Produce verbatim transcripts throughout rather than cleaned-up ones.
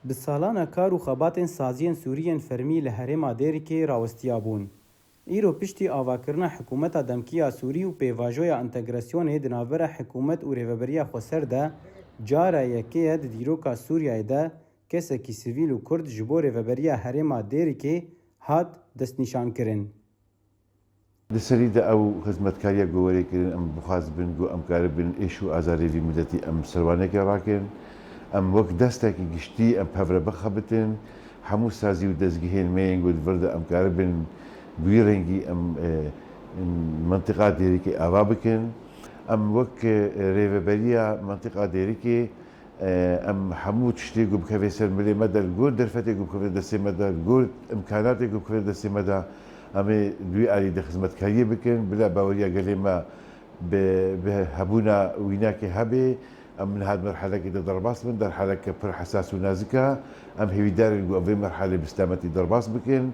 Bi salana kar û xebatên saziyên Sûrî yên fermî li herêma Dêrikê rawestiyabûn. Îro piştî avakirina hikûmeta demkî ya Sûrî û pêvajoya entegrasyonê di navbera hikûmet û rêveberiya xweser de, cara yekê ye di dîroka Sûriyeyê de kesekî sivîl û Kurd ji bo rêveberiya herêma Dêrikê hat destnîşankirin. Di serî de ew xizmetkariya ku werê kirin, em bixwazibin ku em karibin êş û azarê vî miletî em serwanekê rakin. Em wek destekî giştî em pevre bixebitin. Hemû sazî û dezgehên me yên ku di vir de em karibin bi wî rengî em, e, mentiqa Dêrikê ava bikin. Em wek, e, rêveberiya mentiqa Dêrikê, e, em hemû tiştê ku bikeve ser milê me de, li gor derfetê ku bikeve destê me de, li gor imkanatê ku bikeve destê me de, em ê di wî alî de xizmetkariyê bikin. Bila baweriya gelê me bi, bi hebûna wînakê hebe, em niha di merhelekê de derbas bin, derheleke pir hesas û nazik e. Em hêvîdar in ku em vê merhelê bi selametî derbas bikin.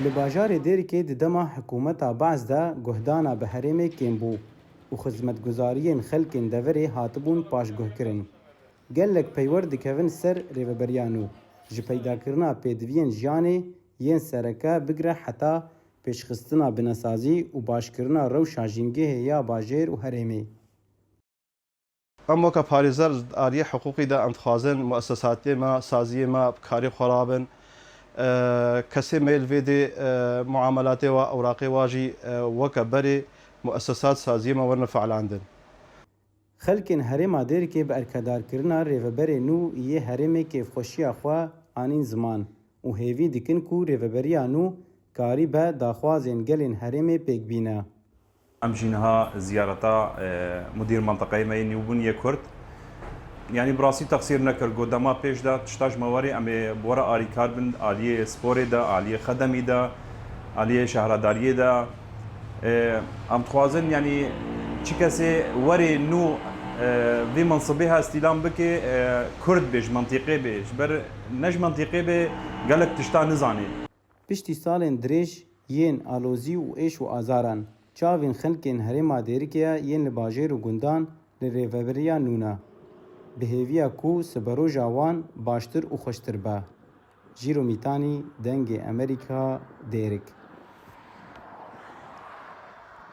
Li bajarê Dêrikê di dema hikûmeta Baas de guhdana bi herêmê kêm bû û xizmetguzariyên xelkên deverê hatibûn paşguhkirin. Gelek peywer dikevin ser rêveberiya nû, ji peydakirina pêdiviyên jiyanê yên sereke bigire heta pêşxistina binesazî û başkirina rewşa jîngehê ya bajêr û herêmê. Em weke parêzer ji aliyê hiqûqî de em dixwazin muesesatê me, saziyê me bi karê xwe rabin. E, kesê me yê li vê dê, e, muamelatê wa, ewraqê wa jî, e, weke berê muesesat saziyê me werine felandin. Xelkên herêma Dêrikê bi erkedarkirina rêveberê nû yê herêmê kêfxweşiya xwe anîn ziman û hêvî dikin ku rêveberiya nû karîbe daxwazên gelên herêmê pêk bîne. Em jî niha ziyareta, e, mudîr menteqeyê me yê nûbûn yê Kurd. Yanî bi rastî texsîr nekir, got dema pêş de tişta ji me werê, em ê bi we re alîkar bin, aliyê sporê de, aliyê xedemî de, aliyê şehredariyê de. E, em dixwazin, yanî çi kesê werê nû, e, vî mensibê ha îstîlam bike, e, Kurd bê, ji mentîqê bê, ji ber ne ji mentîqê bê, gelek tişta nizanê. Piştî salên dirêj yên alozî û êş û azaran, çavên xelkên herêma Dêrikê ye yên li bajêr û gundan li rêveberiya nû ne. Bi hêviya ku siberoja wan baştir û xweştir be. Jîro Mîtanî, Dengê Emerîka, Dêrik.